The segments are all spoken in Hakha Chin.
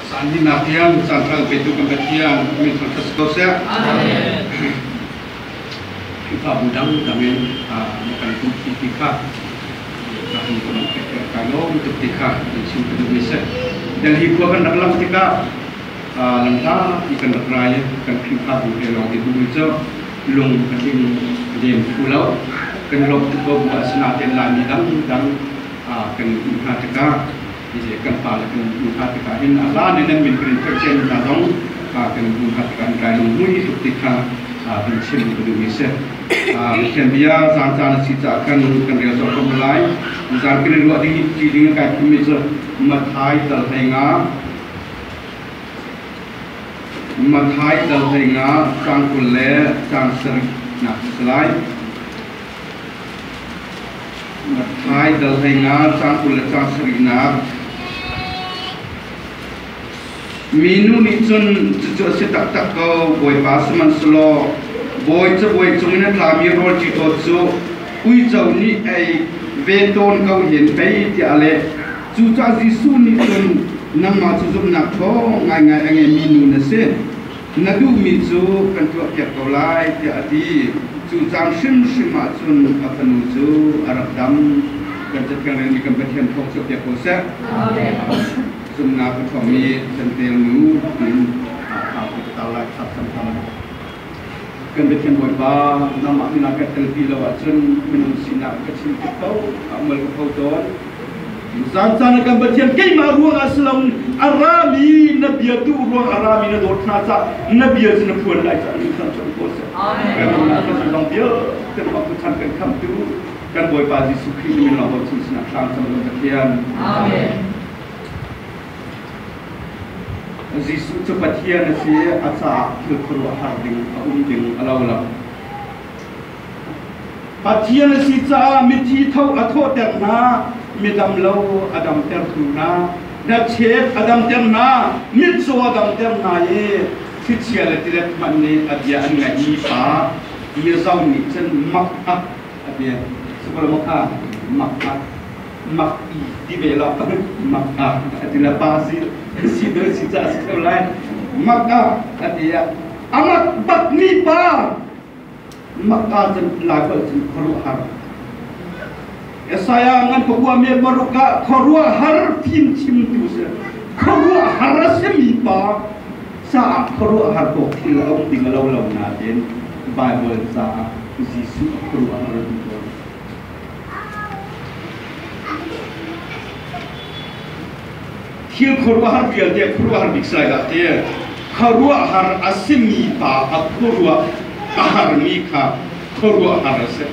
Caan hinak tiang caan ṭha petu kan Pathian min thangṭhat si ko seh. Khrihfabu dangdang in na kan pumhpi ti kha ka han kai lawm tuk ti kha kan chim ka duhmi si. Delhi khua kan rak lam tikah lamhla ti kan rak rai i kan Khrihfabu he lawng i duhmi cu lung a tling lem thlu lo. Kan lawmh tuk ko bu asinain Laimi dangdang kan hmuh hna tikah kan pale kan hmuh hna tikah hin a hlan in an min kan in theih ciami hna zong kan hmuh hna tikah an kai lungmui tuk ti kha kan chim ka duhmi si. Pathian bia zaan caan a si caah khan kan rel zong ko lai. Zaan kan i ruah ding ti ding kai thimmi cu Mathai dal 15, Mathai dal 15 caang 20 le caang 7 nak a si lai. Mathai dal 15 caang 20 le caang 7nak. Minu nih cun cucu a si taktak ko, Bawipa, sihmanhsehlaw bawi cabuai cungin a tlami rawl ṭiṭawt cu uico nih ei ve tawn ko hen pei tiah a leh. Cucaah Jesuh nih cun nangmah cu zumhnak ṭhawng ngaingai a ngeimi nu na si. Na duhmi cu kan tuahpiak ko lai tiah a ti. Cu caan hrimhrim ah cun a fanu cu a rak dam. Kan Cathiang relmi kan Pathian thawng chuahpiak ko seh. Zumhnak a ṭhawngmi Jentail nu tiin thla ka tar lai, thla cam ta lai. Kan Pathian Bawipa, nangmah min ah ka telpi lo ahcun minung sinak ka chim tuk ko, ka mual ka pho tawn. Zan caan ah kan Pathian keimah ruangah si loin a rami na bia duh ruang a rami na dawt hna caah na bia cu na phuan lai caah min thang cang ko seh. Kan nunnak kan zong vialte mah chan kan khamtu kan Bawipa Jesuh Khrih min lawng chung sinah thlang cang kan Pathian. Amen. Jesuh cu Pathian a si a caah thil khuaruahhar ding a um ding a lo lo. Pathian a si caah mithi tho a thawhter hna, midam lo a damtertu hna, hnachet a damter hna, mitcaw a damter hna i thlichia le tilet hmanh nih a bia an ngaihmi pa Mizo nih cun mak a a bia sukul mak a mak a mak i ti ve lo mak a a ti la pa si si do si ca si theu lai mak a a ti a amak bak mi pa Makka cun Laiholh cun khuaruahhar. Isaiah ngan pakua me paruk ah khuaruahhar fimchimtu si. Khuaruahhar a simi pa caah khuaruahhar awk thil a um ding a lo lo nain Bible caah Jesuh a khuaruahhar a duh tawn. Thil khuaruahhar vialte khuaruahhar bik sai dah ti khuaruahhar a simi pa a khuaruah a harmi kha khuaruahhar a si.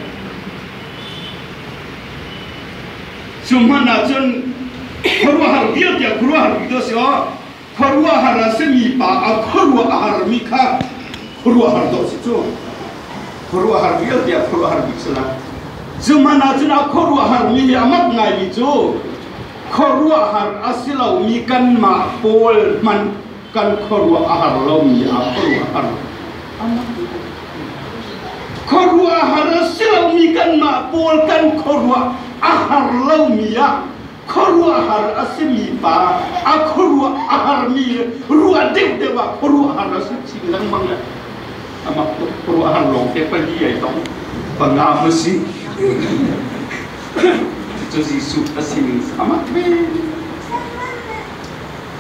Cu hmanh ah cun khuaruahhar vialte khuaruahhar bik tu a si aw. Khuaruahhar a simi pa a khuaruah a harmi kha khuaruahhar dawh si cu. Khuaruahhar vialte ah khuaruahhar bik si lai. Cu hmanh ah cun a khuaruahharmi hi a mak ngaimi cu khuaruahhar a si lomi kanmah pawl hmanh kan khuaruah a har lomi a khuaruahhar. Khuaruahhar a si lomi kanmah pawl kan khuaruah a har lomi ah khuaruahhar a simi pa a khuaruah a harmi ruah deuhdeuh ah khuaruahhar a si chin lengmang le amak tuk khuaruahhar lawng te pali ai tong panga ma si cu Jesuh a si ning amak ve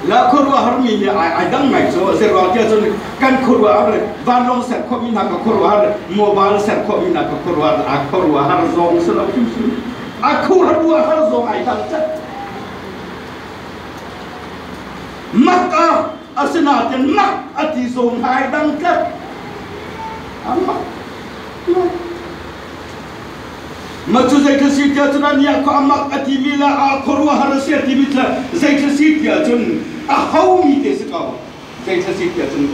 la khuaruahhar mi hi ai ai dang ngai cu zeruang tiah cun kan khuaruahhar le vanlawng ser khawhmi hna ka khuaruahhar le mobile ser khawhmi hna ka khuaruahhar a khuaruahhar zong si lo hrimhrim a khuaruahhar zong ai dang cat mak a asinain mak a ti zong ai dang tlat amak Ma cu zei si tiah cun a nia kha amak a timi le a khuaruahhar a si a timi cu zei si tiah cun a homi te si ko zei si tiah cun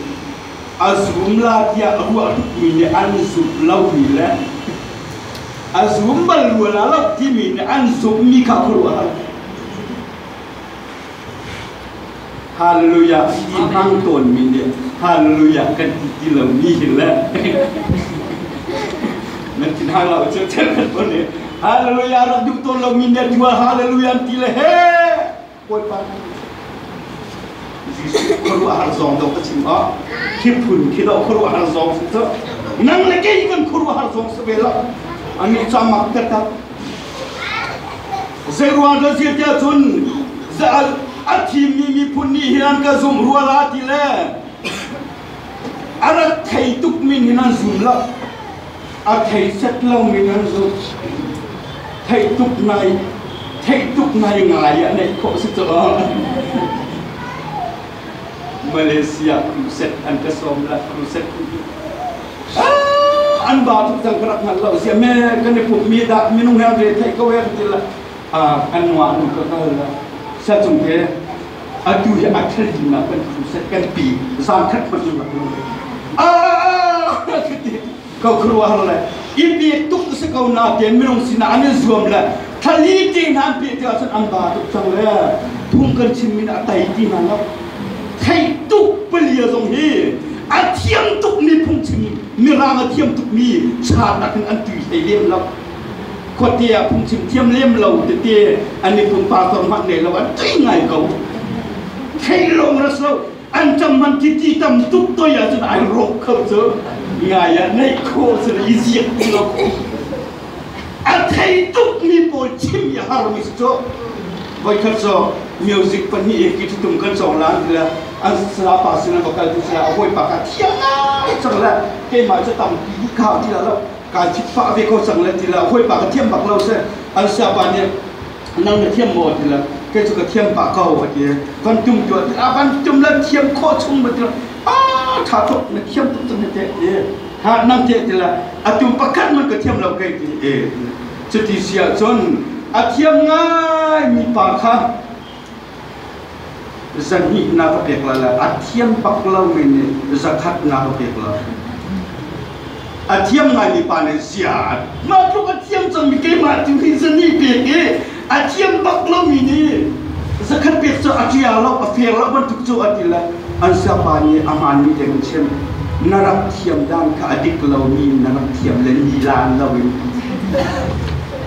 a zum la tiah a ruah tukmi nih an zumh lomi le a zum bal rua la lo timi nih an zumhmi kha khuaruahhar. Hallelujah ti hmang tawnmi nih Hallelujah kan ti ti lomi hi le nan thin hang lo cu chen kan ton i Hallelujah rak duh tawn lomi nih tua Hallelujah an ti le he. Bawipa Jesuh khuaruahhar zawng do ka chim ah khi phun khi do khuaruahhar zawng si cu nang le kei kan khuaruahhar zawng si ve lo ani cha mak taktak zei ruang dah zir tiah cun a thimmi miphun nih hin an ka zumh rua la ti le a rak thei tuk min hin an zum lo a thei set lo min an zum theih tuk ngai theih tuk ngai ngai ah neih khawh si cu Malaysia crusade an ka sawm la crusade an ba tuk cang ka rak hngal lo sia me kan i pumh mi dah minung he re theih ko he ti la an nuah nu ka kal la sa cung te atu hi a thil na kan crusade kan pi zan khat hmanh rak lo ko khuaruahar le i pek tuk si ko na te minung sinah an i zuam le thali te hna an peh tikah cun an ba tuk cang le phung kan chim min a tai ti hna lo thei tuk palia zong hi a thiam tuk mi phungchim mirang a thiam tuk mi cha tak in an tui hlei lem lo khuate ah phungchim thiam lem lo tete an i pumpa tor hmanh nei lo an tui ngai ko thei lawng ras lo an cam man ti ti tam tuk toi ahcun ai rawk kho cu ngai ah neih khawh cu i ziak ti lo a thei tuk mi pawl chim i har mi cu voikhat cu music pahnih i ki tum kan cawng lan ti le an sala pa sin an va kal ti sila a hawipa ka thiam ngai cang le keimah cu tampi khau ti lo kai thit fa ve ko cang le ti le hawipa ka thiam bak lo se an siapa nih nang na thiam maw ti le kei cu ka thiam pah ko a ti van tum tu a van tum le thiam khawh chung ma ti a tha tuk na thiam tuk cang te ti ha nang te ti le a tum pakhat man ka thiam lo kei ti e cuti si ahcun a thiam ngai mi pa kha zahnih na ka pek la le a thiam bak lo mi nih zakhat na ka pek la a thiam ngaimi pa nih ziah mah tluk a thiam cangmi keimah tu hi zahnih pek i a thiam bak lomi nih zakhat pek cu a ṭia lo a fair lo bantuk cu a ti le an siapa nih a hmaanmi te kan chim na rak thiam dan kha a dik lomi na rak thiam le nilan loin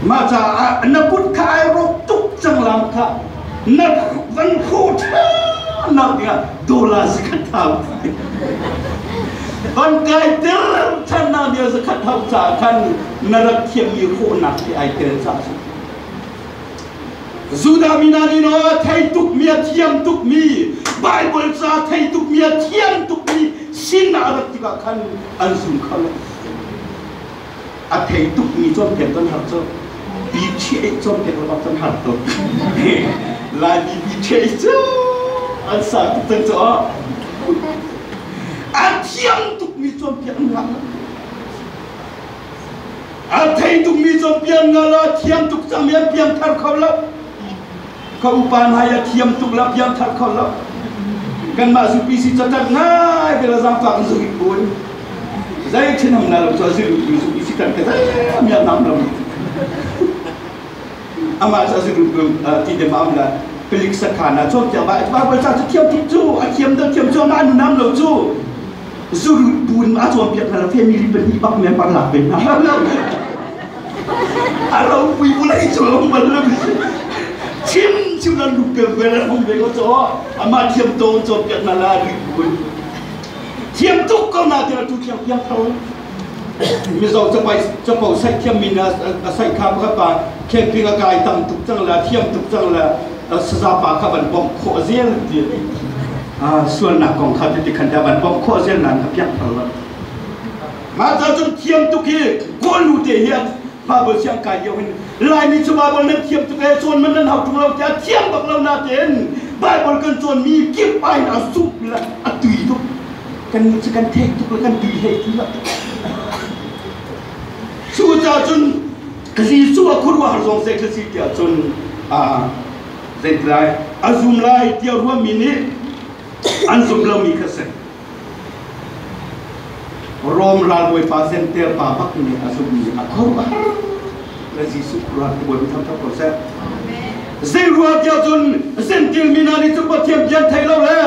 mah caah na kut kha ai rawk tuk cang lam kha na van khawh ṭha dingah dollar zakhat thau van kai ter ṭhan nak dingah zakhat thau caah khan na rak thiammi khawhnak hi ai tel caah si Judah mi hna nih no thei tukmi a thiam tukmi Bible ca thei tukmi a thiam tukmi sin ah rat tikah khan an zum kho lo a thei tukmi cawnpiak kan har cu BTA cawnpiak lo bak kan har tuk Laimi BTA cu an sa tuk cang cu a thiam tukmi cawnpiak an ngah a thei tukmi cawnpiak nga la thiam tuk cang mi an piang thar kho lo ka upa hna ya thiam tuk la piang thar kho lo kanmah zupi si catat ngai bela zangfak in zuik bun zei thinam na lo cu ziru tu zupi si tan ke zai miak nam lo ama cha ziru tu ti de mam la pelik sakhana chom tiang ba Bible cha chu thiam tuk cu a thiam do thiam cu ma nu nam lo cu zuru bun a chom piak na la family pahnih bak me par lak ben na a ro pui bulai chu lo bal lo chim chim lan lu pe ve la hong ve ko cho ama thiam to chom piak na la ri bun thiam tuk ko na ti tu thiam thiam tho mizo chapai chapo sai thiam min a sai kha pa pa camping a kai tam tuk cang la thiam tuk cang la saza pa kha ban bom kho zel ti sualnak kong kha ti khan da ban bom kho zel nan ka piak thal la ma cha chung thiam tuk hi kawl nu te hi Bible siang kai lio hin Laimi cu Bible nan thiam tuk e cawn man nan hau tung lo tiah thiam bak lo na ten Bible kan cawn mi kip pa in a sup la a tui tuk kan nih cu kan theih tuk le kan tui hlei ti lo cu ca cun Jesuh a khuaruahhar zong zei thil si tiah cun zeitilai a zum lai tiah ruahmi nih an zum lomi kha si Rom ralbawipa Zentail pa bak nih a zumhmi a khuaruahhar le Jesuh khuaruahhar ti Bawipa thangṭhat ko seh. Zei ruah tiah cun Zentail mi hna nih cun Pathian bia an thei lo le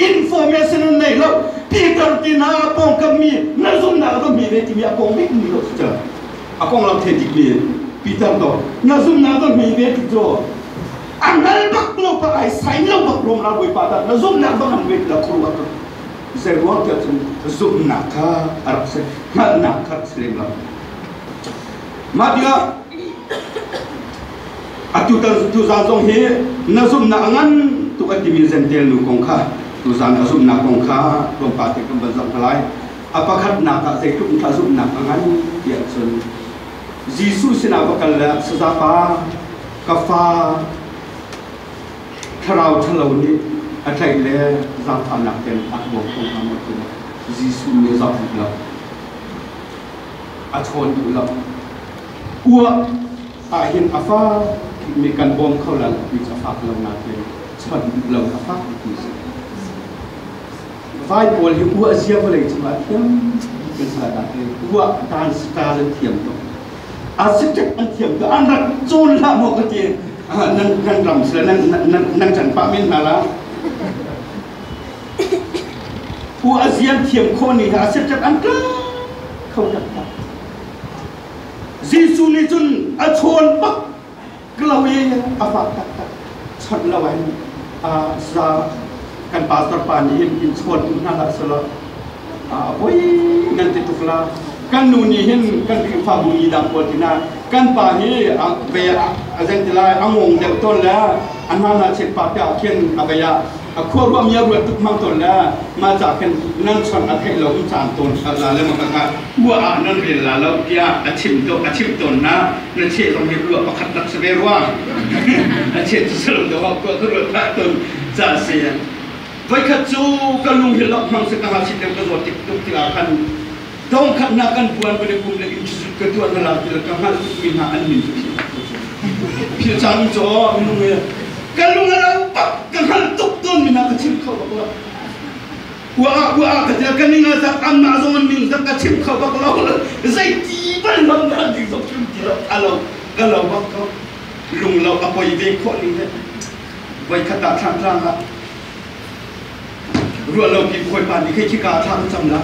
information an nei lo. Peter ti hna pawngkam mi na zumhnak a va hme ve timi a kong bik mi lo si cu. A konglam thei dik mi Peter to na zumhnak va hme ve ti cu. A ngal bak lo pa ai sain lo bak rom la Bawipa dah na zumhnak bang an wait la khuaruah ko. Zei ruang tiah cun zumhnak kha a rak si, hngalhnak kha rak si lem lo. Mah tikah atu tan tuzaan zong hi na zumhnak a ngan tuk a timi Zentel nu kong kha tuzaan a zumhnak kong kha tlawmpal te kan van zoh hna lai. A pakhatnak ah zeitluk in dah zumhnak a ngan tiah cun Jesuh sinah va kal le sazapa ka fa thlarau ṭhalo nih a tlaih le zaangfahnak ten a ka bawm kho hnga maw tiah Jesuh nih a zoh duh lo. A chawn duh lo. Uah ahhin a fak mi kan bawm kho la lo ti cu a fak lo nain chawnh duh lo a fak ti si. Vai pawl hi uah zia vawlei cungah thiam kan sa dah te uah dan style an thiam tuk. A sitek an thiam tuk. An rak cawn hlah maw ka ti. Nan nan ram sila nan nan nan chan pah men hna la. Uah zian thiam khawh ni ha sitek an tla kho tak tak. Jesuh nih cun a chawn bak lo i a fak taktak chawnh lo in za kan pastor pa nih hin in chawn duh hna hlah selaw a poi nan ti tuk la kan nu nih hin kan Khrihfabu mi dang pawl tina kan pa hi ve a zen ti lai a ngong deuh tawn le a hna na chet pa te ah khin a vei ah a khua ruah mi a ruat tuk mang tawn le mah ca khin nan chawnh a theih lo um caan tawn la le ma ka ua ah nan rel la lo tiah a chim to a chim tawn na na cheh zong hi ruah pakhat nak si ve rua a cheh cu salo do ko ka ruat ta ton ca se voikhat cu ka lung hi lok hmang se ka ha sit ka zawt tik tuk tikah khan dong khat na kan buan bale kum le in ka tuan na la ti ka hngal tuk mi hna an min phil cang cho minung he ka lung a lo pak ka hngal tuk ton mi hna ka chim kho bak lo ua ua ka tia ka ning a zak an mah zong an ning zak ka chim kho bak lo zei ti bal lam na ding zong chim ti lo a lo ka lo bak ko lung lo a poi ve khawh ning he voi khat ah thlang tlang ah Ruah lo pi Bawipa nih khei khika thla kan cam la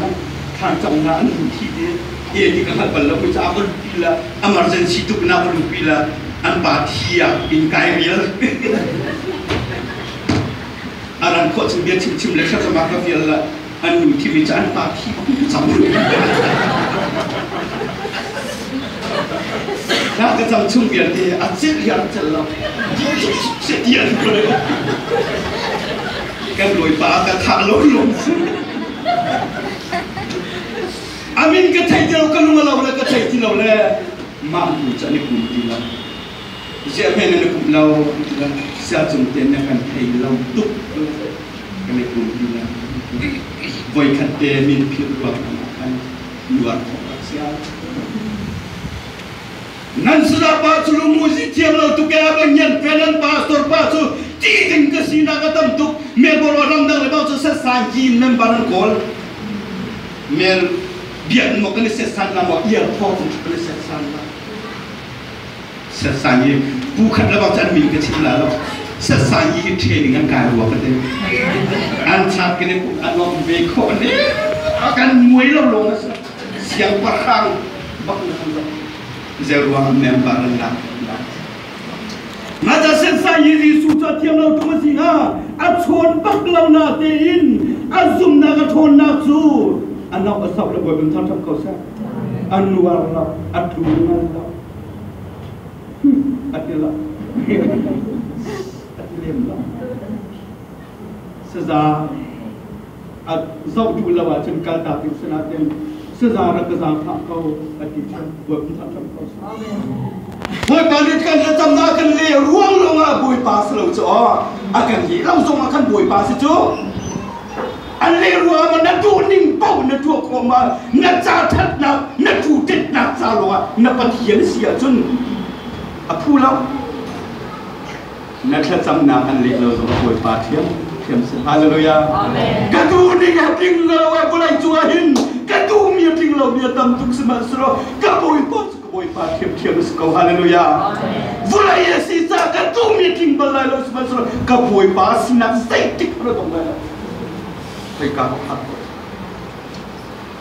thla cam na an hung thi te e ti ka hngalh bal lo mui ca ka luhpi la emergency tuk na ka luhpi la an pa thi ah in kai rial aran khawh chung bia chim chim le thlacam ah ka vial la an nu thi mi ca an pa thi cam Na ka cam chung vialte a celh hi a rak celh lo. Setian kan Bawipa ka thah lo lung. Amin ka thei ti lo ka lung a lo le ka thei ti lo le mah hnu cu an i pum ti lo. Ziah hme nan i pum lo ti lo. Sia cung te na kan thei lo tuk kan i pum ti lo. Voikhat te min philh ruang ah khan nuar khawh a si. Nan sala pa cu lungmuzi thiam lo tuk e a van ngian fe nan pastor pa cu ti ding ka sinak a tam tuk Melbourne ramdang le bang cu setsan yin member an kawl mel biak mo kan i setsan la mo ear thaw cu kan i setsan la setsan yi pu khat le bang chan min ka chim la lo setsan yi training an kai rua ka te an chat kan i an om ve kho ne kan muai lo lo na siangpahrang bak na kan zoh zeruang member an lak Mata sensa yi Jesuh cu a thiam lo tum a si hnga a chawn bak lo na tein a zumnak a ṭhawnnak cu a nok a sok le Bawipa thangṭhat ko seh a nuar lo a tlu ngal lo a ti lo a ti lem lo saza a zoh duh lo ahcun kaltak ding si nain saza rak ka zaangfah ko a ti cun Bawipa thangṭhat ko seh. Bawipa nih kan thlacamnak kan le ruang lawng ah Bawipa si lo cu aw a kan leh lo zong ah khan Bawipa si cu an leh ruang ah na duh ning paoh na tuah khawh ma na ca ṭhatnak na thu ṭetnak ca lawng ah na Pathian si ahcun a phu lo na thlacamnak an leh lo zong Bawipa thiam thiam si hallelujah ka duh ning a tling lo e vawlei cung ah hin ka duh mi a tling lo mi a tam tuk sihmanhsehlaw ka Bawipa cu ka Bawipa thiam thiam si ko hallelujah vawlei a si ca ka duh mi a tling bal lai lo sihmanhsehlaw ka Bawipa sinak zeitik hmanh a dong lai lo khoika ka phak ko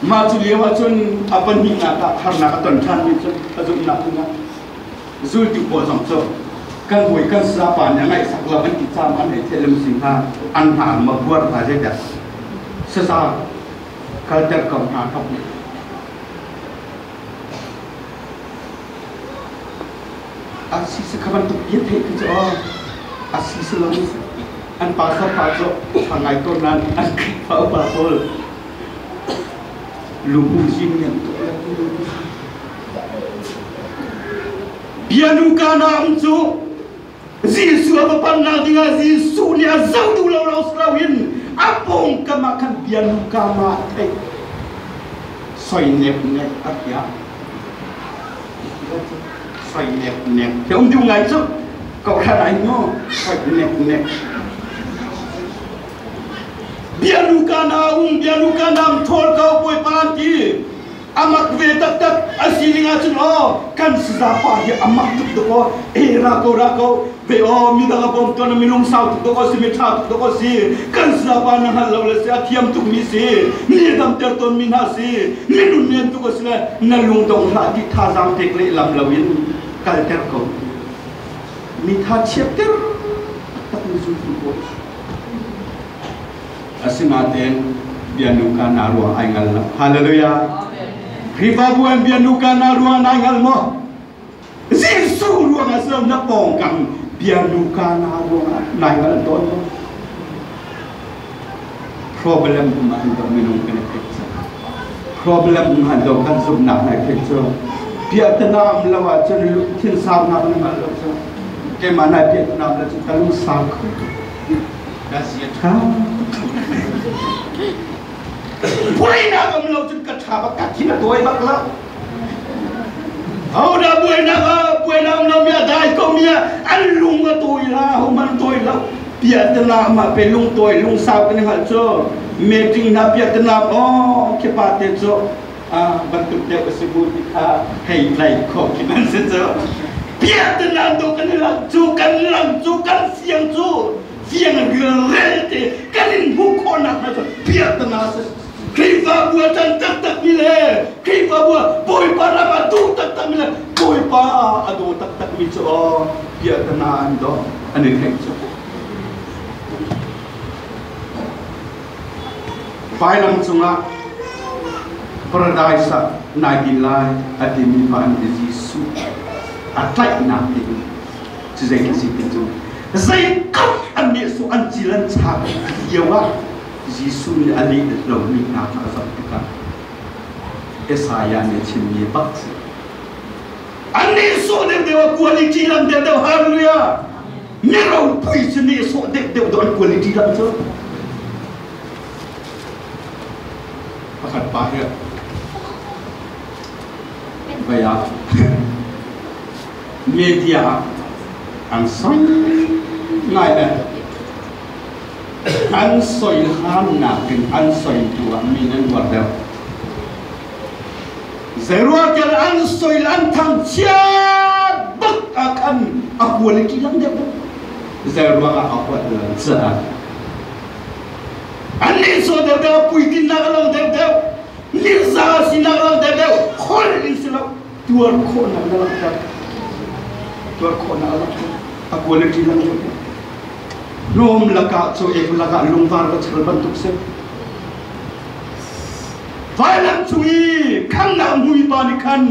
mah cu lio ah cun a pahnihnak ah harnak a ton ṭhan mi cu a zumhnak dingah zultu pawl zong cu. Kan bawi kan sapa nih a ngaihsak lo an ti caam an hei theih lem si hnga an hna ma buar hna zeidah saza kalter ko hna tok nih a si si kha bantuk bia theih khi cu aw a si si lo an pa sapa cu tha ngai ko nan an Khrihfa upa pawl lungum zing nih an tuah Bianu kana um cu Jesuh a va pannak dingah Jesuh nih a zoh duh lo lo si loin a pawngkam ah khan bianu kama a theih. Soi nek nek a piah. Soi nek nek. He um duh ngai cu. Ko hran ai no. Soi nek nek. Bianu kana um bianu kana um thawl ko Bawipa an ti. Amak ve taktak a sining ahcun aw kan sazapa hi amak tuk dawk aw e ra ko ra ko ve aw midang a bawm tuan minung sau tuk dawk aw si mi ṭha tuk dawk aw si kan sazapa na hngal lo le si a thiam tuk mi si mi damter tawn mi hna si mi nunnem tuk a si le na lungdong hlah ti thazaang pek lehlam loin kalter ko mi tha chiatter taktak mi zultu pawl. Asinain bianu ka na ruang ai ngal lo. Hallelujah. Khrihfabu an bianu ka na ruang nai ngal maw? Jesuh ruang ah si na pawngkam bianu ka na ruang ah nai ngal tawn maw? Problem um ah do minung kan i theih cu. Problem um ah do kan zumhnak nai theih cu. Piahtana um lo ahcun lungthin saunak na ngal lo cu. Keimah nai piahtana um lo cu ka lung sau kho tuk. Ka zia ṭha. Buainak um lo cun ka ṭha bak ka thin a tawi bak lo. Hodah buainak ah buainak um lo mi a dai ko mi ah an lung a tawi la ho man tawi lo. Piahtana mah pe lung tawi lung sau kan i hngalh cu meeting hna piahtana aw khi pa te cu a bantuk deuh a si bu ti kha hei tlai khawh khi nan si cu. Piahtana do kan i lang cu kan lang cu kan fiang cu fiang rel te kan in hmuh khawhnak hnga cu piahtana si. Khrihfabu a ṭan taktakmi le Khrihfabu ah Bawipa ram a duh taktakmi le Bawipa a daw taktakmi cu aw piahtana an daw an i theih cu. Vailam cungah paradise ah nai din lai a timi pa an Jesuh a tlaihnak ding cu zei khi si ti cu zeitluk an nehsawh an cil an chak lio ah Jesuh nih a leh lomi hna kha a zoh tikah Isaiah nih a chimmi bak si. An nehsawh deuhdeuh a quality lam deuhdeuh hallelujah. Mi ropui cu nehsawh deuhdeuh dawh an quality lam cu. Pakhat pa hi vai ah media ah an soi ngai le an soi hlannak in an soi tu ah mi nan uar deuh. Zeiruangtiah an soi le an thangchiat bak ah khan a quality lang deuh deuh. Zeiruang ah a huat lo caah an nihsawh deuh deuh puitinnak a lang deuh deuh mirza sinak a lang deuh deuh khol in si lo tuar khawhnak na langhter tuar khawhnak a langhter a quality lang deuh deuh hnawm lakah cu ek lakah lungvar va char bantuk si vailam cung i khamnak mui pa nih khan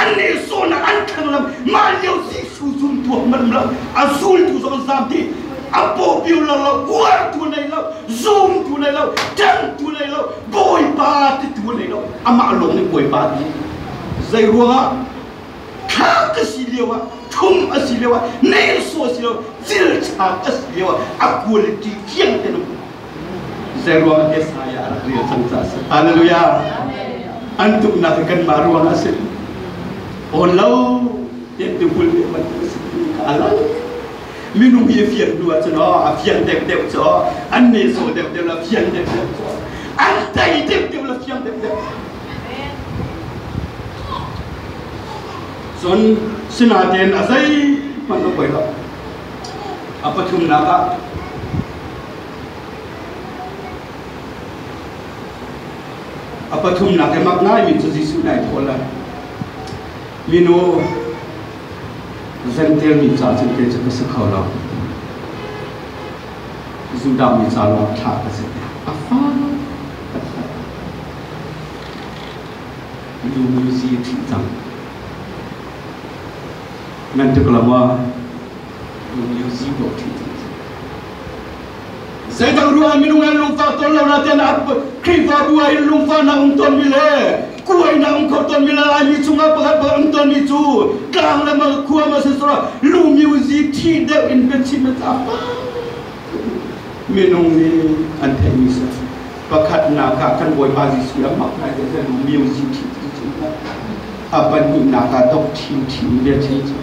an nehsawhnak an thlanglam mah lio Jesuh zum tuak man lo a zultu zong zam ti a pawpiu lo lo uar tu nei lo zum tu nei lo ṭan tu nei lo bawipa ti tu nei lo amah lawng nih bawipa ti zei ruangah thla ka si lio ah thum a si lio ah nehsawh a si lio cilchak a si lio ah a quality fiang te Zeiruang Isaiah a rak rel cang caah a si. Hallelujah. An tuknak hi kanmah ruang a si. Awn lo tian ti hul ve bantuk a si kha a lang. Minung hi a fian hnu ahcun aw a fian deuhdeuh cu aw an nehsawh deuhdeuh la fian deuhdeuh cu aw an tei deuhdeuh la fiang deuhdeuh. Cun sinain a zeihmanh a poi lo. A pathumnak ah A pathumnak i mak ngaimi cu Jesuh nai thawl lai. Minu Zentel mi ca cun kei cu ka si kho lo. Judah mi ca lawng thlah ka si. A fa taktak. Lumuzi ṭhih cang. Nan tuk lo maw? Lumuzi dawh ṭhih cang. Zeidang ruangah minung an lungfah tawn lo nain Khrihfabu ah hin lungfahnak um tawnmi le kuainak um kho tawnmi le Laimi chungah pakhat pakhat um tawnmi cu tlang le khua ma sisawh lungmiuzi thi deuh in biachim a tlak minung nih an theihmi si. Pakhatnak ah kan Bawipa Jesuh a mak ngai te lungmiuzi thi ti a pahnihnak ah dok thin thin bia chim cu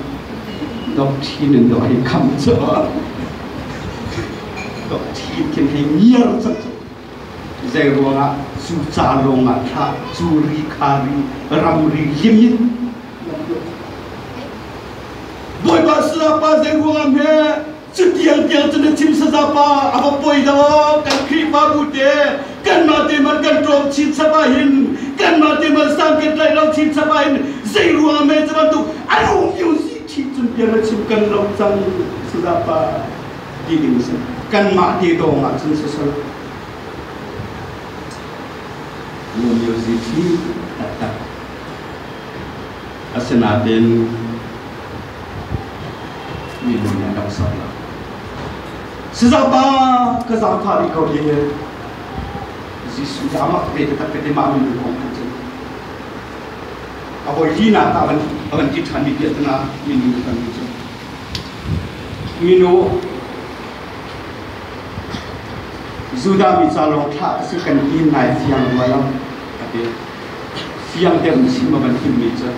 dok thin in dok hi kham cu dok thin khin hei ngiar cang cu zei ruangah cu ca lawngah thlah cu ri kha ri ramri lim in Bawipa salapa zei ruangah hme cu tiang tiang cun na chim sazapa a va poi lo kan Khrihfabu te kanmah te man kan ṭawm chin chap ah hin kanmah te man sang kan tlaih lo chin chap ah hin zei ruangah me cu bantuk a lu music thi cun bia na chim kan lo cang sazapa ti ding si kanmah te dawng ah cun sasal lu music thi taktak asinain minung nih an rak sok lo. Sizapa ka zaangfah rih ko hi Jesuh cu amah ve taktak te mah minung kong khan cun a voi linak ah a van ti ṭhan mi piahtana minung kan ti cu minu Judah mi ca lawng thlah a si kan ti nai fiang rua lo a ti fiang deuh in chim a van timmi cu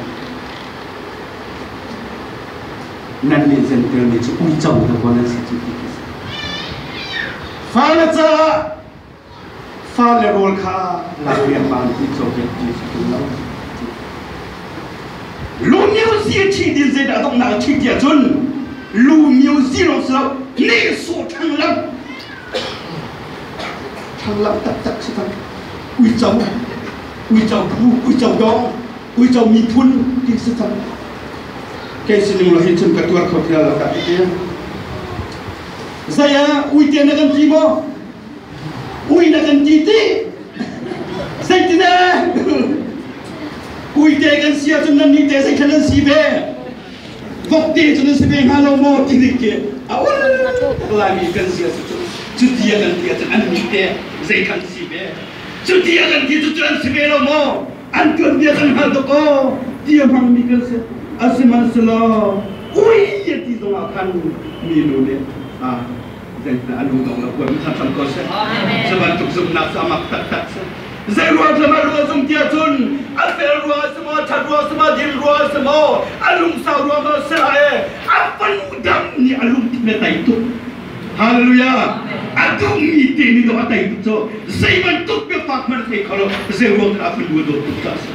nan nih Jentail mi cu uico dakaw nan si cu ti khi si. Fale caah fale rawl kha lak riangmang uico he ti si ṭung lo. Lu miuzi ṭhi din zeidah donghnak ṭhi tiah cun lu miuzi lawng si lo nehsawh ṭhanglam ṭhanglam taktak si cang uico uico phu uico dawng uico miphun ti si cang kei sining lo hi cun ka tuar kho ti lo ka ti zei ah uite na kan ti maw ui na kan ti ti zeitin uite kan si ahcun nan nih te zei nan si ve vokte cu nan si ve hnga lo maw ti dik khi a ul laimi kan si ahcun cu ti a kan ti ahcun an nih te zei kan si ve cu ti a kan ti cu cu an si ve lo maw An tuanbia kan hngal tuk aw ti a hmangmi kan si. Asihmanhsehlaw ui a ti zongah khan minu nih zeihmanh a lung dong lo kuan kha cang ko seh. Cu bantuk zumhnak cu a mak taktak si. Zei ruang tlama ruah zum tiah cun a fel ruang a si maw, a ṭhat ruang a si maw, a din ruang a si maw, a lungsau ruang maw si hlah e, a fanu dam nih a lungthin a tei tuk. Hallelujah! A duhmi te nih dawh a tei tuk cu zei bantuk biafak hmanh a thei kho lo. Zei ruang dah a fanu a dawt tuk caah a si.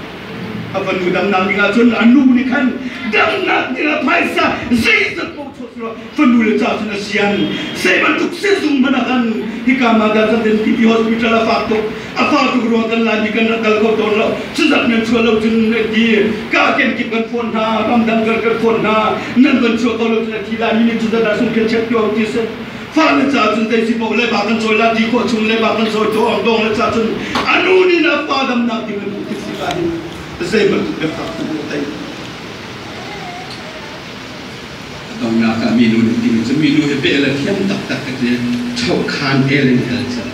A fanu damnak ding ahcun a nu nih khan damnak ding ah phaisa zeizat paoh chuah selaw fanu le ca cun a sian. Zei bantuk sizung hmanh ah khan hika ma dah zaten TP hospital a fak tuk. A fa tuk ruang kan Laimi kan rak kal kho tawn lo. Cuzat nan chuah lo cun ti ka kenkip kan phone hna, ramdang kan kan phone hna, nan van chuah ko lo cun a thi lai mi nih cuzat ah sung khen check tuah ti si. Fa le ca cun zei si paoh le ba kan cawi la ti khawh chung le ba kan cawi to ang dong le ca cun a nu nih na fa damnak ding le tik si ka hin zei bantuk biafak tu tei. Dongnak ah minu nih timi cu minu hi pe le thiam taktak ka ti ṭhohkhan el in el cu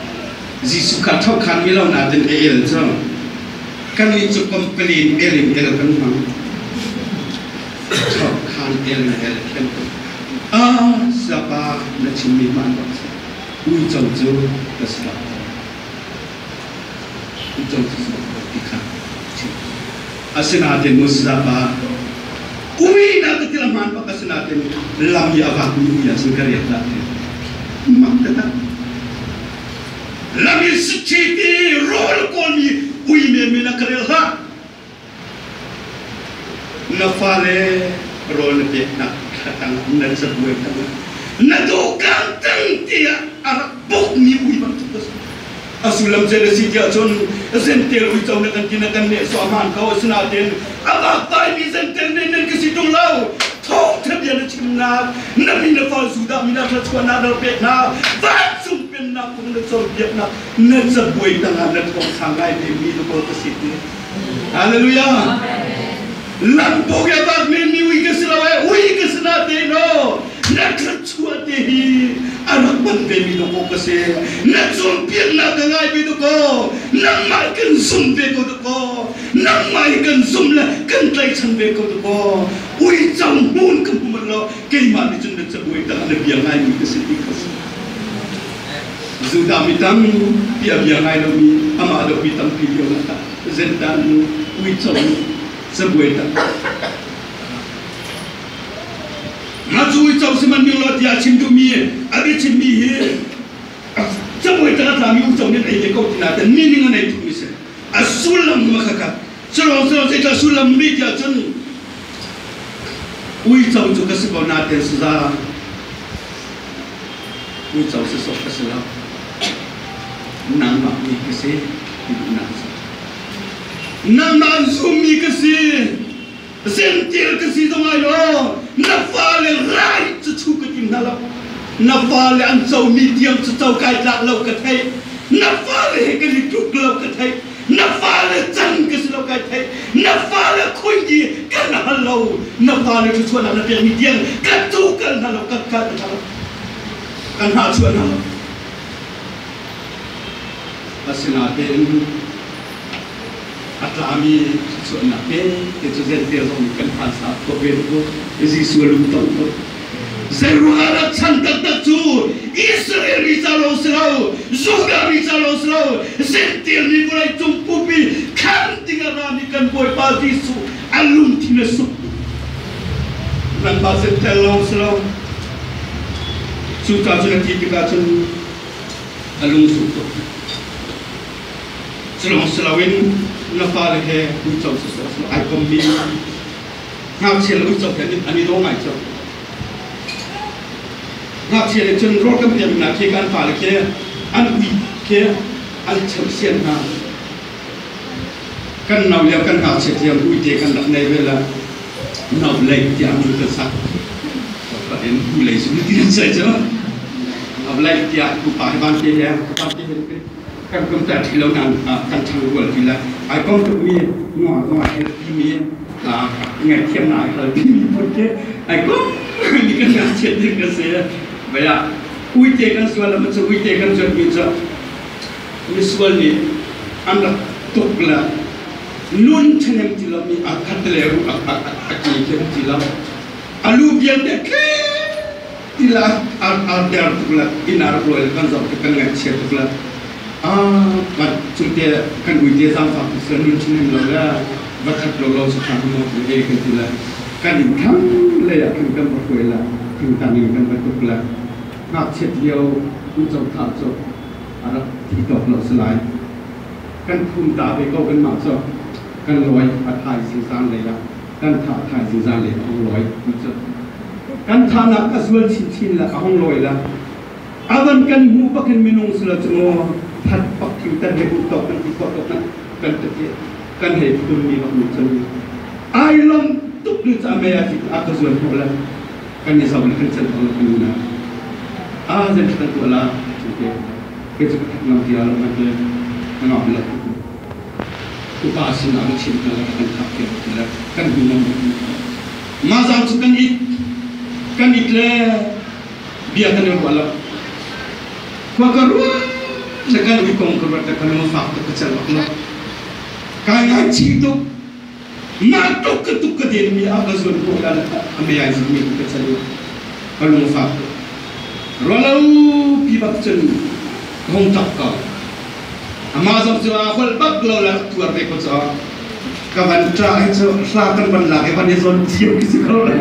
Jesuh kha ṭhohkhan mi lo nain a el cu kannih cu complain el in el kan hmang ṭhohkhan el in el thiam tuk ah sapa na chimmi hmaan bak si uico cu ka si lo uico cu si lo ti kha chim Asinain Moses-pa ui na ka til hmaan bak asinain lam i a vakmi ui ah cun ka riak dah ti mak taktak lam i siṭhi rawl kawlmi ui menmen ah ka rel hlah na fale rawl na peknak thlatang na cabuai tangah na dawkang tang tiah a rak bawkmi ui bantuk a si. A sullam cu na si tiah cun zentel uico na kan ti na kan nehsawh hmaan ko asinain a vakvaimi zentel men nan ka si ṭung lo thaw Thawngṭha bia na chimnak, na mi na fa Judah mi na thluachuahnak na pek hna, vancung pennak kong na cawnpiaknak, na cabuai tangah na thawngṭha ngai ve mi na kawl ka si ti. Hallelujah. Lam pawng ya bak men mi ui ka si lo e, ui ka si na te no. Na thluachuah te hi a rak ban ve mi dawkaw ka si. Na cawnpiaknak ka ngai ve dawkaw. Nangmah kan zum ve ko dawkaw. Nangmah hi kan zum le kan tlaichan ve ko dawkaw. Uico hmun ka hmu bal lo. Keimah nih cun na cabuai tangah na bia ngai mi ka si ti kha si. Judah mi tampi a bia ngai lomi amah dohmi tampi lio ah Zentail nu uico nih cabuai tang Nga cu uico si man ning law tiah a chim duhmi a biachimmi hi cabuai tang a tlami uico nih an ei ve ko ti nain meaning a nei tukmi si. A sullam ma kha kha culawng culawng zeicah sullam mi tiah cun uico cu ka si ko nain saza uico si sawk ka si lo nangmah mi ka si ti duhnak a si. Nangmah an zummi ka si zentil ka si zong ai lo na fale rai cu chu ka tim hna lo na fale an comi tiang cu co kai tlak lo ka theih na fale he kan i tluk lo ka theih na fale can ka si lo kai theih na fale khuai kan hal lo na fale thluachuahnak na pekmi tiang ka tu kal hna lo ka kal hna lo kan hna chuah hna lo asinain a tlami thluachuahnak te te cu zentel zong nih kan phansa khawh ve ko Jesuh a lungtong ko Zeiruangah dah chan taktak cu Israel mi ca lawng si lo Judah mi ca lawng si lo Zentil mi vawlei cung pumpi khan ding a rami kan Bawipa Jesuh a lungthin a suk nangmah zentel lawng si lo cucaah cun a ti tikah cun a lung suk tuk Culawng si loin na fale he uico siseh ai kommi ngakchia le uico he an i daw ngai cang. Ngakchia nih cun rawl kan pek hna khi kan fale khi an ui khi an cheuhsian hna. Kan no lio kan ngakchia thiam uite kan rak nei ve la no lei tiah min kan sak. In u lei su ti an sai cu. No lei tiah upa he van te he van te he kan kum ter thi lo nan kan ṭhang rual ti le ai kom tukmi nuam zong ai hel pimi ngaihthiam na ai hal pimi phun khi ai kom ni kan ngakchiat ding ka si baya uite kan sual ma cu uite kan zuat mi cu misual nih an rak tuk le nun ṭhahnem ti lo mi a khat le ru a ke khem ti lo alu bian te tila ar der tuk la inn ar rual kan zoh tik kan ngaihchia tuk la mat cungte kan uite zaangfak tuk nun chin lo la va that lo lo sa mo ti e kan ti la kan in thang le ah khin kan va hruai la thingtang in kan va tuk la ngakchiat lio uco tha cu a rak thi tawk lo si lai kan phum ta ve ko kan mah cu kan lawi a thai zingzang lei ah kan thah thai zingzan le a hung lawi ti cu kan thahnak a zual chinchin le a hung lawi la avan kan hmuh bakin minung si lo cu maw that pak thing tan he uh tok kan ti khawh tok kan ti kan hei phun mi bak mi cun ai lom tuk ni ca me a ti a ka zuan hnawh la kan i zau le kan chan lo kan na a zen kan tuah la te ke chu ka ngam ti lo kan te ngam la upa sinah na chim hna la kan thah thiam ti le kan hmu ngam mah zan cu kan it kan it le bia kan i ruah lo khua ka ruah le kan ui kong ka ruat le ka lung fak tuk ka cel bak lo kai ngai chi tuk mah tuk ka tuk ka den mi a ka zuan ko la a me ai mi ka cel ka lung fak tuk rualo pi bak cun hong tak ka Amah zong cu aa holh bak lo le tuar ve ko caw. Ka van ṭah hi cu hla kan van lak i van i zawn cio khi si ko le.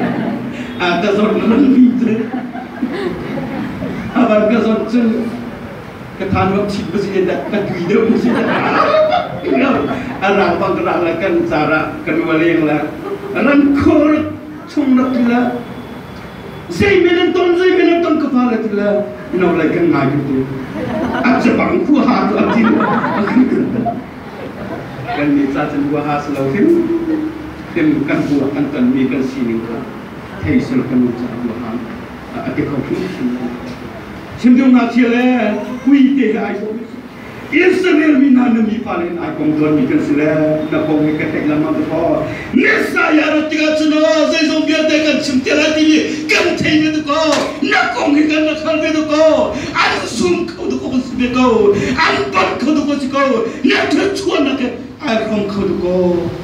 A ka zawn ran mi cu. A van ka zawn cun ka than ruak chit ba si da ka tui deuh si a rang bang ka rang la kan cara kan waleng la ran khor chung rak la Zei men an ton, zei men an ton ka fale ti le no lai kan ngai kan ti. A cabang huaha tu a ti. Kan nih ca cun huaha si lo hrim hrim kan hua kan ton mi kan sining kha. Thei sel kan nu caah ruahang a ti kho hrimhrim lo. Chim duh ngakchia le ui te he ai dawh Israel mi hna na mi fale in ai kom tuan mi kan si le na kong hi ka theih lengmang te ko. Messiah rat tikah cun aw zeizong vialte kan chim te lai timi kan thei ve tuk ko. Na kong hi kan rak hal ve tuk ko. An zum kho tuk ko kan si ve ko. An ton kho tuk ko si ko. Na thluachuahnak he ai hrawm kho tuk ko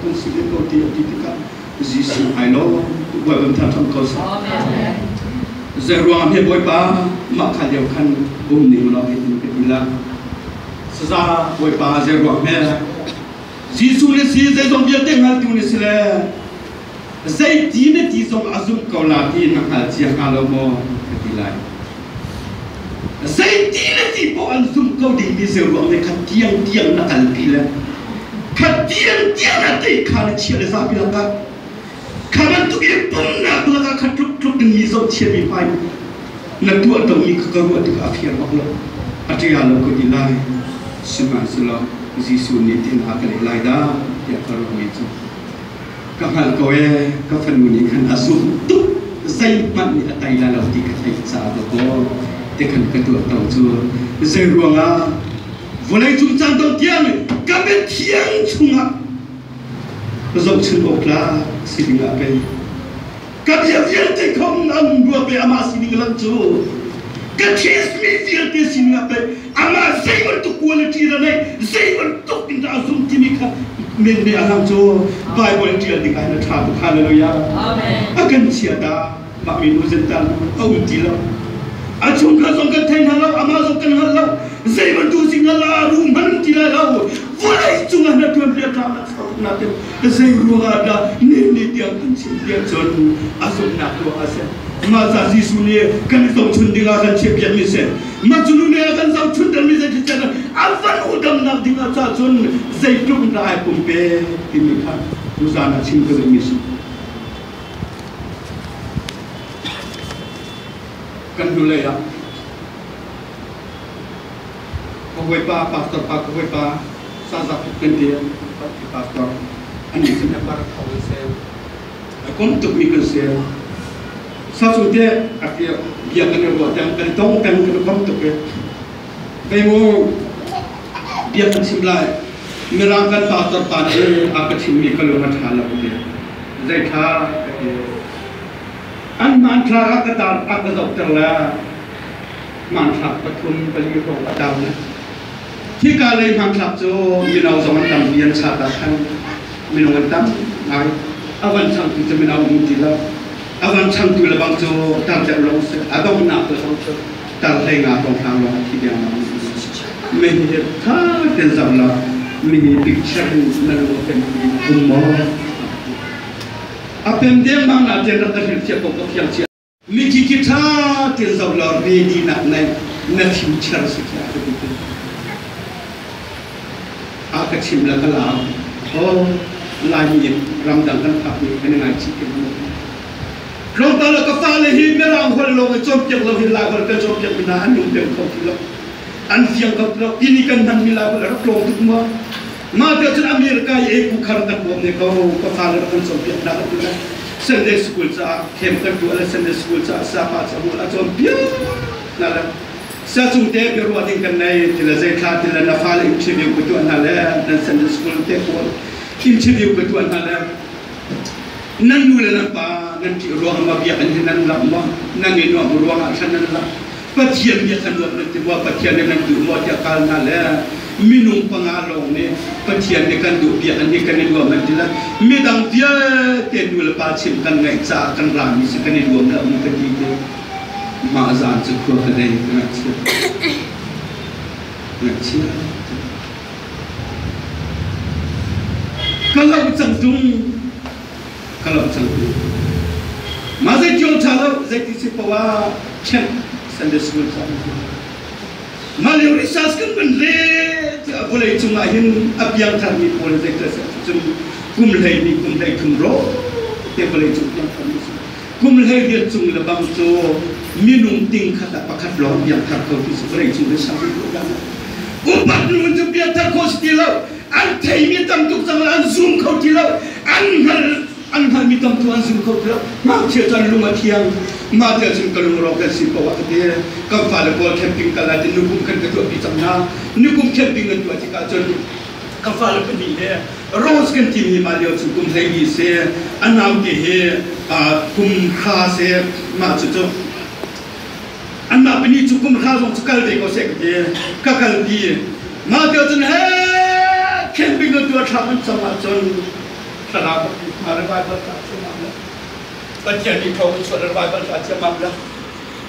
kan si ve ko ti a ti tikah Jesuh ai lo Bawipa thang thang ko seh. Zei ruang he Bawipa mah kha lio khan um ning law hi ka ti la. Saza Bawipa zei ruang he Jesuh ne si zeizong vialte hngaltu ne si le zei ti na ti zong a zumh ko la ti na hngal cia hnga lo maw ka ti lai. Zei ti le ti poh an zumh ko dingmi zei ruang ne khat tiang tiang na kalpi le khat tiang tiang na tei kha na chia le zapi lakah kha bantuk in pumnak lakah kha tluk tluk in mi zohchia mi hmai na tuah tomi kha ka ruah tikah a fiang bak lo a ṭia lo ka ti lai. Sihmanhsehlaw Jesuh nih tin a ka leh lai dah tiah ka ruahmi cu ka hngalh ko ee, ka fanu nih khan a zumh tuk, zeihmanh nih a tei lai lo ti ka theih caah dawkaw ti khan ka tuah to cu. Zei ruangah vawlei cung caan dong tiang ka biathiang chungah zohchun awk tlak si dingah pei ka bia vialte khong an rua pe amah sining lang cu ka test mi vialte sining ah pei amah zei bantuk quality ra nei zei bantuk in dah a zum timi kha men me a lang cu. Bible tial ding ah hin a tha tuk. Hallelujah. Amen. A kan chia ta mah mi nu zentan a um ti lo, a chungkhar zong kan thei hna lo, amah zong kan hngal lo, zei bantuk sing la ru hman ti lai lo. Vawlei cungah na tuan bia tla na na te zei ruangah dah ni ni tiang kan chim tiah cun a zumhnak ruangah a si. Mah ca Jesuh nih kan i zohchun dingah kan chiahpiak mi si. Mah cu nu nih a kan zohchun mi zei ti a van u damnak dingah ca cun zeitluk dah ai pumpe timi kha tuzaan ah chim ka duhmi si. Kan hnulei ah ka hawipa pastor pa, ka hawipa Saza kan ti, pastor ani sin par kho se kom tuk mi kan si. Sa chung te a bia kan i ruah tang kan tong kan kan kom tuk e kai mu bia kan chim lai. Mirang kan pastor pa nih a ka chim mi ka lung a tha lo ti. Zei tha ka ti? An hmanthlak a ka tar a ka zohter la hmanthlak pathum pali hrawng a tar na. Hika lei hmanthlak cu mino zong an tampi, an chat ah khan minung an tam ngai. A van changtu cu mino um ti lo. A van changtu le bang cu tar deuh lawng si. A donghnak le bang cu tar 15 hrawng lawng a thi dengmang. Mi hi tha ten zoh la, mi hi picture in na lung a pem um maw? A pem dengmang na tian rak ka hrilh cia ko, ka fiang cia. Mithi khi ṭha tein zoh law ready nak nei na future si khi a ka ti te. A ka chim la ka lau. Oh, Laimi ramdang kan phak ni kan i ngaichih ke mu. Tlawmpal ah ka fale hi Mirang holh lawng i cawnpiak lo hin Lai holh kan cawnpiak mi hna an lung pem kho ti lo. An fiang kho ti lo. Tini kan hman mi Lai holh a rak tlawm tuk maw? Mah te cun America i ei khar kan bawm ne ko, ka fale rak kan cawnpiak hna kan ti lai. Sunday school caah camp kan tuah le Sunday school caah sapa ca hmuh a cawnpiak hna le sa cung te biaruah ding kan nei ti le zei thla ti le na fale interview ka tuah hna le nan Sunday school te pawl interview ka tuah hna le nan nu le nan pa nan ṭih ruang ma biakinn hi nan lamh maw, nan i nuamh ruang ah khan nan lamh, Pathian bia kha nuam nan ti maw, Pathian nih nan duh maw tiah kal hna le minung panga lawng nih Pathian nih kan duh, biakinn hi kan i nuam an ti le midang vialte nu le pa chim kan ngaih caah kan rami si, kan i nuam le um ka ti te. Mah zan cu khua ka dei, ka ngaihchia ngaihchia ka lo cang tung, ka lo cang tung. Mah zei ṭiong ṭha lo, zei ti si poah check Sunday school ca mah lio research kan van le vawlei cungah hin a piangthar mi pawl zei tel cun kum hlei ni kum 13 ro te vawlei cung piangthar mi si. Kum 18 cung le bang cu minung ting khat ah pakhat lawng piangthar kho ti si vawlei cung research an tuah dan. Upat nu cu piangthar kho si ti lo, an theimi tam tuk cang, an zoom kho ti lo, an hngal. An hngalhmi tam tu an zum kho ti lo. Ngakchia cu an lung a thiang. Mah te cun ka lungrawk kan si poah ka ti. Kan fale pawl camping kal lai ti nukum kan ka tuahpi cang hna. Nukum camping kan tuah tikah cun ka fale pahnih he Rose kan timi mah lio cu kum 12 si, a naute hi kum 10 si. Mah cucu anmah pahnih cu kum 10 zong cu kal ve ko seh ka ti. Ka kalpi. Mah te cun he camping kan tuah thla kan cam ahcun thlarau revival ta thiam la. Pathian nih thawng in chuah revival ta thiam la.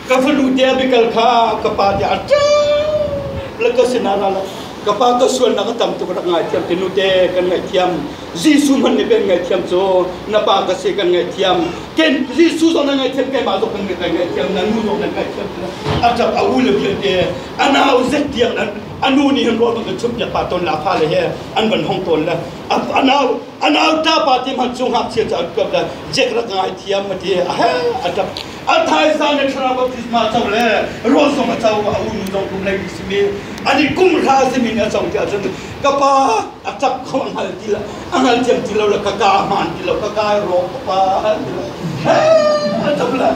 Ka fanu te bikal kha ka pa te a ṭap le ka sinah ra la. Ka pa ka sualnak a tam tuk rak ngaithiam ti nute kan ngaihthiam. Jesuh hmanh nih kan ngaihthiam cu na pa ka si kan ngaihthiam. Ken Jesuh zong na ngaihthiam keimah zong kan ngaihthiam na nu zong nan ngaihthiam a ṭap a u le vialte a nau zet tiang a nu nih hin rawl kan chumh piak pa tawn la fale he an van hong tawn le a nau a nau ṭa pa ti hmanh cu ngakchia cu an kuap le jek rak ngaithiam a ti a he a ṭap A thaizang le thlarau baptisma co le rawl zong a co, a unu zong kum lei simi ani kum hra simi nih a co ti ahcun ka pa a ṭap kho a hngal ti lo, a hngal thiam ti lo le ka ka hmaan ti lo, ka ka rawk ka pa ti lo. He a ṭap le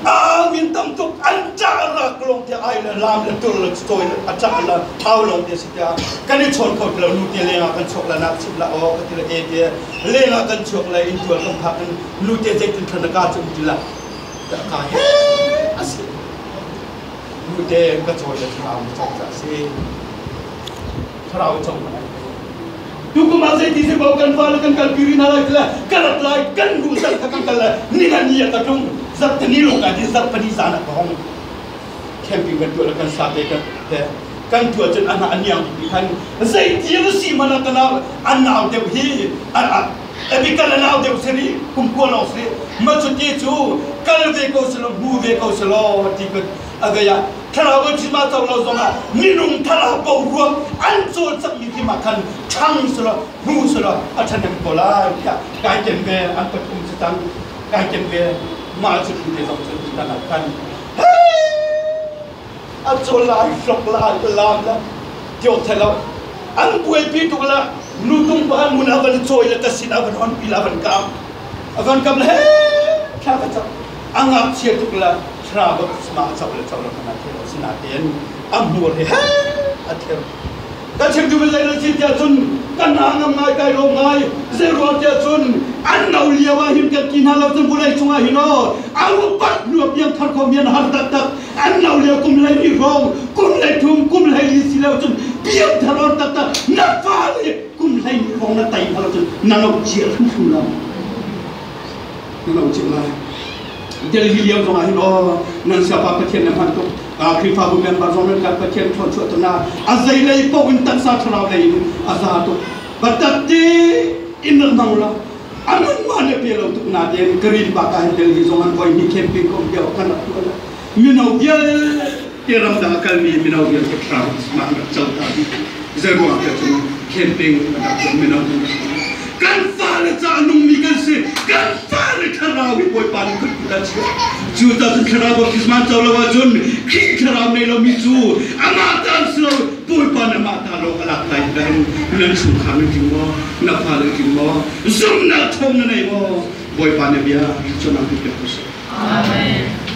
Amin tam tuk an ṭah rak lawng te ai le lam le tur le cawi le a ṭah le thau lawng te si tiah kan i chawn kho ti lo nu te leng ah kan chuak la nak chim la aw ka ti le e te leng ah kan chuak le in tual kan phak in nute zeitin thlan na ka cu ti la ka he a si nute ka cawi le thlarau na cawk ca si thlarau cawk na tukum ah zeiti si bo kan fa le kan kal pi rina lai tila ka rat lai kan ru zat kha kan kal lai ni na ni ka tung zat ni lo ka ti zat pani zan ka hong camping kan tuah le kan sa te kan te kan tuah cun ana aniang ti khan zeiti si mana kana an nau deuh hi Ebikal a nau deuh si rih, kum kua lawng si rih. Ma cuti cu kal ve ko selaw, hmu ve ko selaw ti kan a vei ah thlarau an chim ah co lo zongah minung thlarau boruak an cawlcanghmi khi mah khan ṭhang selaw, hmu selaw a ṭhahnem ko lai tiah kai kem ve an pathum si cang kai kem ve mah cu te zong cu tutan ah khan a cawl lai hlok lai lam la tio thai lo an buaipi tuk la nutung pa mun a van cawi le ka sin a van hon pi la van kam a van kam le he thla ka cam a ngakchia tuk la thla ba ma chau le chau la kana thel sina ten a hmur he he a ther Ka chim tu zei na chim tiah cun kan hna ngam ngai kai lawm ngai zei ruang tiah cun an no lio ah hin kan ti hna lo cun vulei cungah hin aw a upat hnu piang thar kho mi an har taktak an no lio kum hlei ni hrawng kum hlei thum kum hlei li si lo cun piang thar or taktak na fa le kum hlei ni hrawng na tai hna lo cun na lo chia hrimhrim lo na lo chia lai Delhi lio zongah hin aw nan siapa Pathian na hman tuk Khrihfabu member zong nan kan Pathian thluachuah tu na a zei lei paoh in taksa thlarau lei in a za tuk batak ti in rak hmang la anun ma ne pe lo tuk na ten karin ba ka hin Delhi zong an voi ni camping ko dia kan rak tuah la mino vialte ram dang kalmi mino vialte thlarau ma rak co ta di zei ruang te cun camping rak tuah mino kan fale ca nungmi kan si kan fale thlarau hi Bawipa nih kan kut ah chiah cu ta cun thlarau baptisma co lo ahcun Khrih thlarau nei lomi cu amah ta an si lo Bawipa nih amah ta lo a lak lai hin nan chungkhar nan tling maw na fale tling maw zumhnak thawng na nei maw Bawipa nih bia cun ang pek ko seh. Amen.